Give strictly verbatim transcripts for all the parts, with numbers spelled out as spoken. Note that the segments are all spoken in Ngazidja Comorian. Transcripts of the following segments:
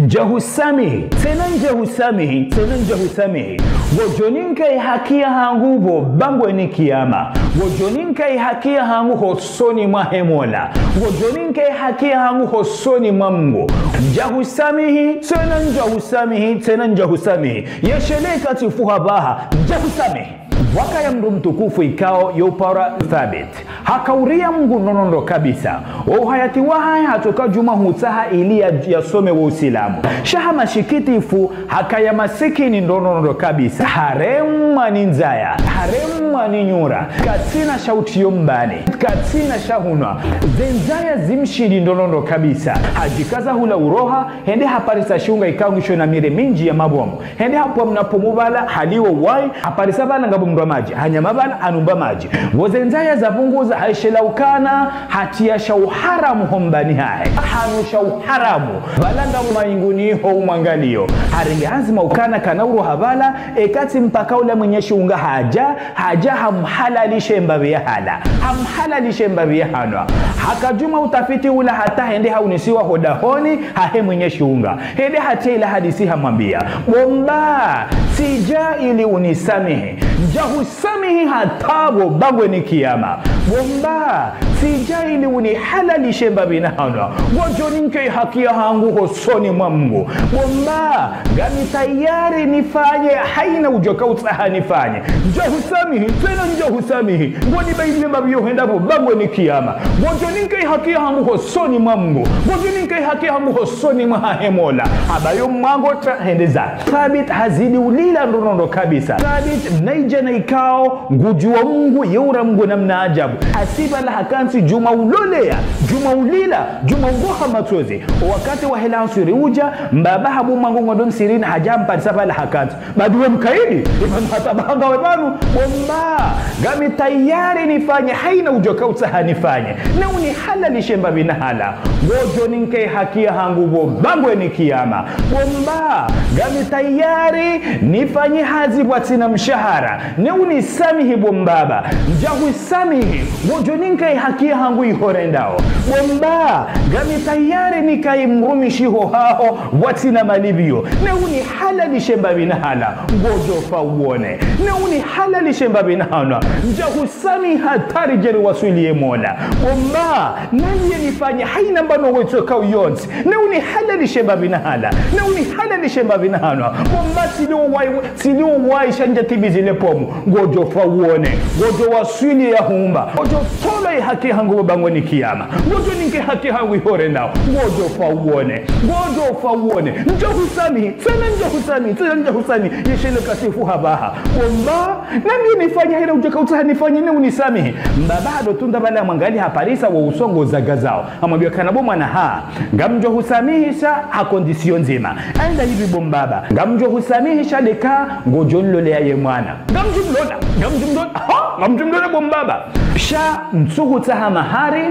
Ndjahusamihi, tsena ndjahusamihi, tsena ndjahusamihi. Ngodjo ninka ye haki yahangu pvo bangweni kiyama. Ngodjo ninka ye haki yahangu hosoni mwahe Mola. Ngodjo ninka ye haki yahangu hosoni mwa Mngu. Ndjahusamihi, tsena ndjahusamihi, tsena ndjahusamihi. Yesheleka tsifuha pvaha, ndjahusamihi. Pvwakaya mndru mtukufu ikao yo uparwa Thabit. Haka uria Mngu ndrondrondro kabisa. Wo uhayati wahahe hatsoka djuma hutsaha ili ya, yasome wo Usilamu. Sha ha masikitifu, hakaya masikini ndrondrondro kabisa. Haremwa ni ndzaya, haremwa ni nyura. Katsina sha utriyo mbani, katsina sha hunwa. Ze ndzaya zimshindi ndrondrondro kabisa. Hadjikaza hula uroha, hende haparisa shiunga ikao ngisho na mire mindji ya mabomu. Hende hapvwa mna pomu pvala, haliwo wayi, haparisa pvala ngapvo mndru wa madji, hanyama pvala, hanumba madji. Pvo ze ndzaya zapvunguza, hayishelea ukana, hatria sha uharamu ho mbani hahe. Hanwa sha uharamu, pvala ngapvo mayinguni ho umwangaliyo. Harenge anzima ukana kana uroha pvala, eka tsi mpaka ula mwenye shiunga hadja, hadja hamhalalishe mbapvi yahala. Hamhalalishe mbapvi yahanwa. Haka djuma utafiti ula hata hende haunisiwa ho dahoni, hahe mwenye shiunga. Hende hatria ila hadisi hamwambia: Bo mba, tsidja ili unisamihi. Ndjahusamihi hata pvo bangweni kiyama. Bo mba, tsidja ili unihalalishe mbapvi nahanwa. Ngodjo ninka ye haki yahangu hosoni mwa Mngu. Bo mba, ngami tayari nifanye hayina udjoka utsaha nifanye. Ndjahusamihi, tsena ndjahusamihi. Ngonibaidie mbapvi yo hwenda pvo bangweni kiyama. Ngodjo ninka ye haki yahangu hosoni mwa Mngu. Ngodjo ninka ye haki yahangu hosoni mwahahe Mola. Hamba yo mwango tra hende za. Thabit hazidi ulila ndrondrondro kabisa. Thabit nayi djana ikao ngudjuwa Mngu, ye ura Mngu namna ajabu. Hasi pvala hakantsi djuma ulolea, djuma ulila, djuma uroha matsozi. Wakati wahe lanswiri udja, mbaba habu mwango ngwendo msirini, hadja hamparisa pvala hakantsi. Badi we mkaidi, ipvanu hata pvahanga we pvanu, bo mba, ngami tayari nifanye hayina udjoka utsaha nifanye. Ne unihalalishe mbapvi nahala. Ngodjo ninka ye haki yahangu pvo bangweni kiyama. Bo mba, ngami tayari nifanye hazi pvwatsina mshahara. Ne unisamihi bo mbaba. Ndjahusamihi. Ngodjo ninka ye haki yahangu iho rendao. Bo mba, ngami tayari nikaye mrumishi hohaho pvwatsina malipviyo. Ne unihalalishe mbapvi nahala. Ngodjo fa uone. Ne unihalalishe mbapvi nahanwa. Ndjahusamihi hata ridje riwaswili ye Mola. Bo mba, namiye nifanye hayina mbano wetsoka uyontsi. Ne unihalalishe mbapvi nahala. Ne unihalalishe mbapvi nahanwa. Bo mba, tsilio wayi, tsilio wayi sha ndjatimizi le pomu. Ngodjo fa uone. Ngodjo waswili ya humba. Ngodjo tolwa ye haki yahangu pvo bangweni kiyama. Ngodjo ninka ye haki yahangu iho rendao. Ngodjo fa uone. Ngodjo fa uone. Ndjahusamihi. Tsena ndjahusamihi. Tsena ndjahusamihi. Yeshelea tsifuha pvaha. Bo mba, namiye nifanye hayina udjoka utsaha nifanye, ne unisamihi. Mbaba hado tunda pvala hamwangalia, haparisa wo uso ngo zagazao. Hamwambia ukana bo mwana ha, ngamdjo husamihi sha ha condition ndzima. Enda hipvi bo mbaba? Ngamdjo husamihi sha ndeka ngodjo nilolea ye mwana. Ngamdjo mlola, ngamdjo mlola, ha, ngamdjo mlola bo mbaba. Sha ntsuhutsaha mahari,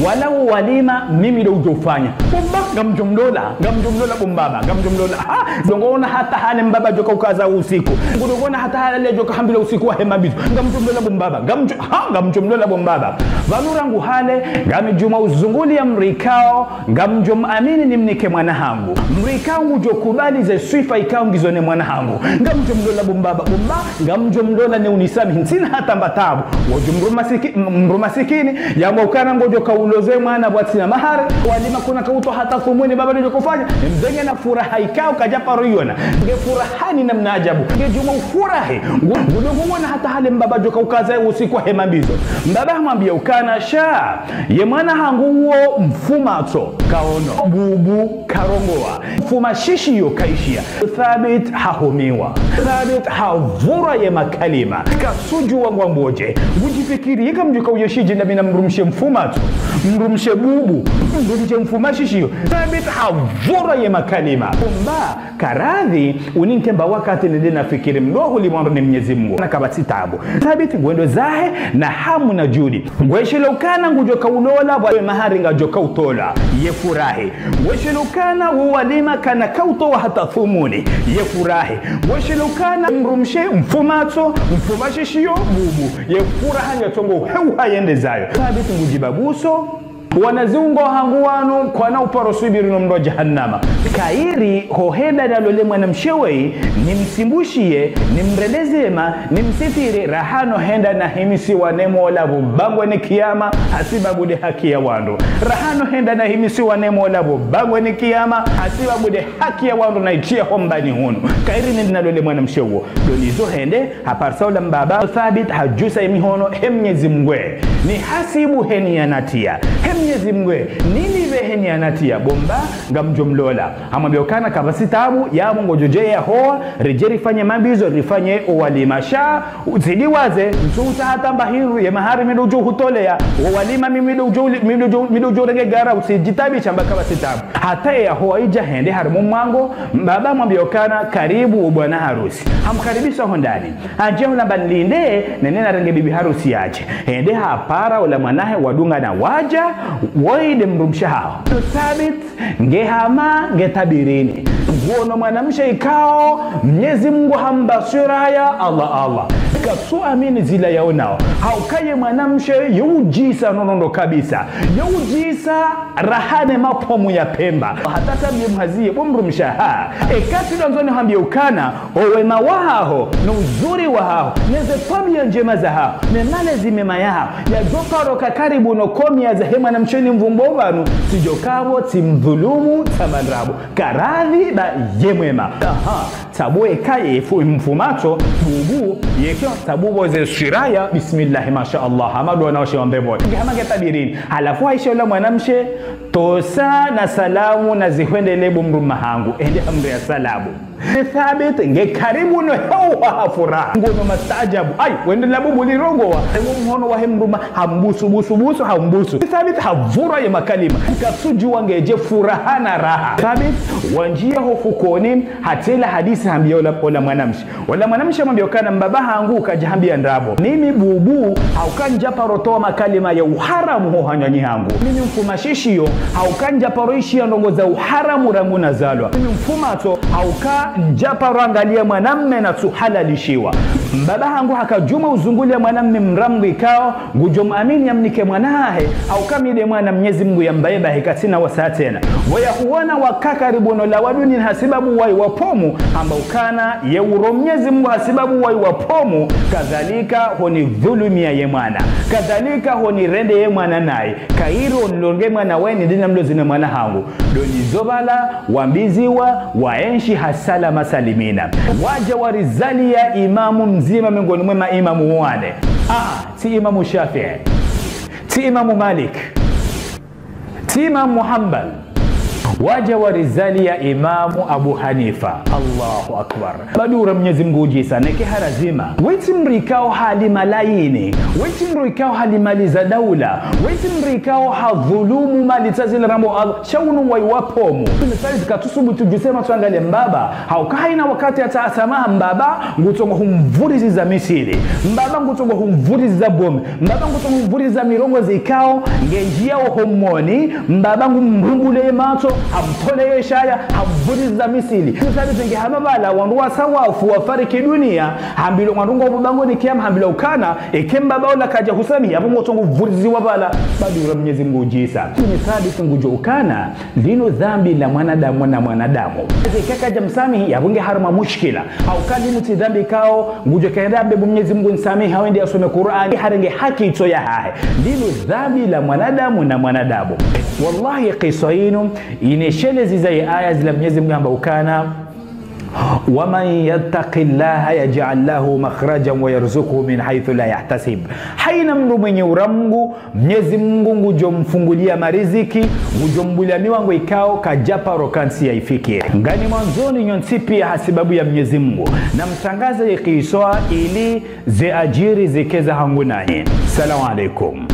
wala wo walima, mimi ndo udjo ufanya. Bo mba, ngamdjo mlola, ngamdjo mlola bo mbaba, ngamdjo mlola. Ha, ndo ngoona hata hale mbaba djoka ukaza usiku. Ndo ngoona hata hale djoka hambila usiku wahe mambizo. Ngamdjo mlola bo mbaba, ngamdjo, ha, ngamdjo mlola bo mbaba. Pvanu rangu hale, ngami djuma uzunguliya mdru ikao, ngamdjo mwamini nimnike mwana hangu. Mdru ikao ngudjo kubali ze swifa ikao ngizo ne mwana hangu. Ngamdjo mlola bo mbaba, bo mba, ngamdjo mlola ne unisamihi, ntsina hata mba tabu. Ngodjo mdru masiki-, m-, mdru masikini, yamba ukana ngodjo kauloze mwana pvwatsina mahari, walima kuna kautowa hata thumuni baba ndjo kufanya, mdzenge na furaha ikao kadja paro yona. Nge furahani namna ajabu, nge djuma ufurahi. Ngu-, ngudo nguona hata hale mbaba djoka ukaza usiku wahe mambizo. Mbaba hamwambia ukana sha, ye mwana hangu wo mfumatso, kaono. Bubu, karongowa. Mfumashishiyo kaishiya. Thabit hahumiwa. Thabit havurwa ye makalima. Kasudjuwa ngwambodje. Ngudjifikiri, yeka mdjuka uyoshidje ndami na mdrumshe mfumatso, mdrumshe bubu, mdrumshe mfumashishiyo. Thabit havurwa ye makalima. Bo mba, karadhi, uninke mba wakati nende nafikiri mdogo limwambo ne Mnyezi Mungu. Na kapvatsi tabu. Thabit ngwendo zahe na hamu na djudi. Ngweshelea ukana ngudjoka ulola, pvwa mahari ngadjoka utola. Ye furahi. Ngweshelea ukana wo walima kana kautowa hata thumuni. Ye furahi. Ngweshelea ukana mdrumshe mfumatso, mfumashishiyo, bubu. Ye furaha nyatsongo heuha yende zayo. Thabit ngudjibabuso. Wana ziungo hangu wanu, kwana uparo swubiri no mdro wa jahannama. Kayiri, ho henda nalole mwanamshe weyi, nimsimbushiye, nimrende zema, nimsitiri, raha no henda nahimisiwa ne Mola pvo bangweni kiyama, hasibabu nde haki ya wandru. Raha no henda nahimisiwa ne Mola pvo bangweni kiyama, hasibabu nde haki ya wandru nayitiya hombani hunu. Kayiri nende nalole mwanamshe uwo. Ndo nizo hende, haparisa ola mbaba, Thabit, hadjusa ye mihono, he Mnyezi Mngu we. Nihasibu he niya natiya. He Mnyezi Mngu we, nilipve he niya natiya. Bo mbaba, ngamdjo mlola. Hamwambiya ukana kapvatsi tabu, yapvo ngodjo djeya howa, ridje rifanye mambizo, rifanye owalima. Sha, utsidiwaze, ntsu utsaha hata mba hindru, ye mahari mi ndo udjo hutoleya, owalima mi, mi ndo udjo, mi ndo udjo, mi ndo udjo renge gara, utsidjitabisha mba kapvatsi tabu. Hata ye yahowa idja hende harimwa mwango, mbaba hamwambiya ukana, karibu wo bwana harusi. Hamkaribisa hondani. Hadje hula mba nilinde, nende narenge bibi harusi yadje. Hende hapara ola mwanahe wadungana wadja, woyi nde mdrumshe haho. Thabit, nge hama, nge tabirini. Nguono mwanamshe ikao, Mnyezi Mngu hamba swura ya Allah, Allah. Katsu amini zila yaonao. Hauka ye mwanamshe, yo udjisa nono ndo kabisa. Yo udjisa raha ne mapomu ya pemba. Hata tabiya mhaziye, bo mdrumshe ha. Eka tsi ndo ndzo nihambiye ukana, owema wahaho, no uzuri wahaho, ne ze twabiya ndjema zahaho, ne malezi mema yahaho, yadjo paro ka karibu no komiya zahe mwanamshe nimvumbo pvanu, tsidjo kapvo, tsimdhulumu, tsamandrabo. Karadhi ba ye mwema. Aha, tabu eka ye fu-, mfumatso, bubu, yeke, tabu bo ze swura ya, bismillahi, masha Allah, hama ndo wana washe wa mbepvo. Nge hama nge tabirini. Halafu haishe ola mwanamshe, tosa na salamu na zihwendele bo mdrume hangu. Hende hamreya salamu. Thabit nge karibu no heuha ha furaha. Nguono mastaajabu. Ayi, wende la bubu lirongowa. Ewo mhono wahe mdrume hambusu, busu, busu, hambusu. Thabit havurwa ye makalima. Katsudjuwa ngedje furaha na raha. Thabit wandjiya ho fukoni, hatela hadisi hambiya ola, ola mwanamshe. Ola mwanamshe hamwambiya ukana mbaba hangu kadja hambiya ndrabo. Mimi bubu, hauka ndjaparo towa makalima ya uharamu ho hanywani hangu. Mimi mfumashishiyo, hauka ndjaparo ishiya ndrongo za uharamu rangu nazalwa. Mimi mfumatso, hauka ndjaparo angaliya mwanamme natsuhalalishiwa. Mbaba hangu haka djuma uzunguliya mwanamme mdru ikao, ngudjo mwamini yamnike mwana hahe, hauka mi nde mwana Mnyezi Mngu yambaye bahi katsina wasa tsena. Pvo yahuona waka karibu no lawa duniyani hasibabu wayi wa pomu, hamba ukana ye uro Mnyezi Mngu hasibabu wayi wa pomu, kadhalika honidhulumiya ye mwana, kadhalika honirende ye mwana nayi, kayiri onilonge mwana weni ndina mlozi ne mwana hangu. Ndo nizo pvala, wambiziwa, waenshi ha salama salimina. Wadja warizaliya imamu mdzima miongoni mwe maimamu wane. Ah, tsi Imamu Shafi'i. Tsi Imamu Malik. Tsi Imamu Hanbal. Wadja warizaliya Imamu Abu Hanifa. Allahu Akbar. Badi ura Mnyezi Mngu udjisa, neke harazima. Wetsi mdru ikao hali malayini. Wetsi mdru ikao hali mali za daula. Wetsi mdru ikao hadhulumu mali tsa zila rambo Allah. Sha unu wayi wa pomu. Misali katsusubutu djuse matso angaliye mbaba. Hauka hayina wakati hata asamaha mbaba, ngutsongo humvuriziza misili. Mbaba ngutsongo humvuriziza bomu. Mbaba ngutsongo humvuriziza mirongo zikao, ngendjiya oho moni, mbaba ngumrumbule ye matso, hamtole ye shaya, hamvuriziza misili. Misali zenge hama pvala, wandru wasa wafu, wafariki duniya, hambilwa wandru ngo pvo bangweni kiyama, hambilwa ukana, eke mbaba ola kadja husamihi, yapvo ngotsongo vuriziwa pvala, badi ura Mnyezi Mngu udjisa. Tuni sababu ngudjo ukana, linu dhambi la mwanadamu na mwanadamu. Eka kadja msamihi, yapvo nge harumwa mushkila. Hauka linu tsi dhambi ikao, ngudjo kenda ambe bo Mnyezi Mngu nisamihi, hawende yasome Kur'ani, harenge haki itso yahahe. Linu dhambi la mwanadamu na mwanadamu. Wallahi, kiswa inu, inesheleza ze aya zila Mnyezi Mngu hamba ukana, ومن يتق الله يجعل له مخرجا ويرزقه من حيث لا يحتسب. Hayina mdru mwenye ura Mngu, Mnyezi Mngu ngudjo mfunguliya mariziki, ngudjo mbuliya miwango ikao kadjaparo kantsi yayifikiri. Ngani mwandzoni nyontsi piya hasibabu ya Mnyezi Mngu. Namtrangaze ye kiswa ili ze adjiri zike zahangu nanyi. Salamu alaikum.